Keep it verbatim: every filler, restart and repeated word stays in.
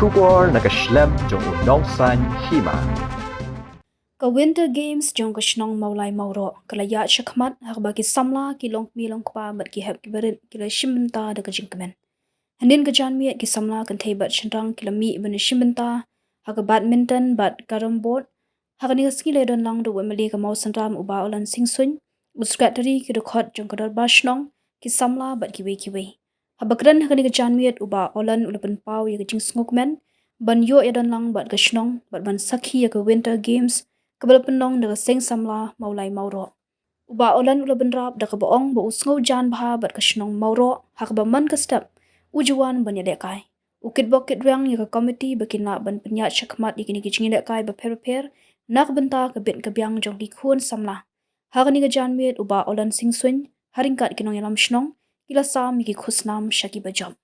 Khubor na ka shlem jong u nongsan hima. Ka Winter Games jong ka shnong Mawlai Mawroh ka la ïaid shakhmat ha kaba ki samla ki longkmie longkpa bad ki hep ki barit ki la shim bynta da ka jingkmen. Hynnin ka janmiet ki samla kynthei bad shynrang ki la mih ban shim bynta ha ka badminton bad carrom board. Ha kane ka sngi la ïadon lang da u M L A ka Mawsynram u Bah Olan Singh Suin, u secretary, ki dkhot jong ka dorbar shnong, ki samla bad kiwei kiwei. Haba kren ha kane ka janmiet u Bah Olan u la pynpaw ïa ka jingsngewkmen ban ïoh ïadon lang bad ka shnong bad ban sakhi ïa ka Winter Games kaba la pynlong da ka seng samla Mawlai Mawroh. U Bah Olan u la bynrap da kaba ong ba u sngew jan bha bad ka shnong Mawroh ha kaba man ka step u ju wan ban ïalehkai. U kitbok kitrwiang ïa ka komiti ba kin lah ban pynïaid shakhmat ïa kine ki jingïalehkai bapher bapher na ka bynta ka bit ka biang jong ki khun samla. Ha kane ka janmiet u Bah Olan Singh Suin ha ryngkat ki nongïalam shnong ki la sam ïa ki khusnam sha kiba jop.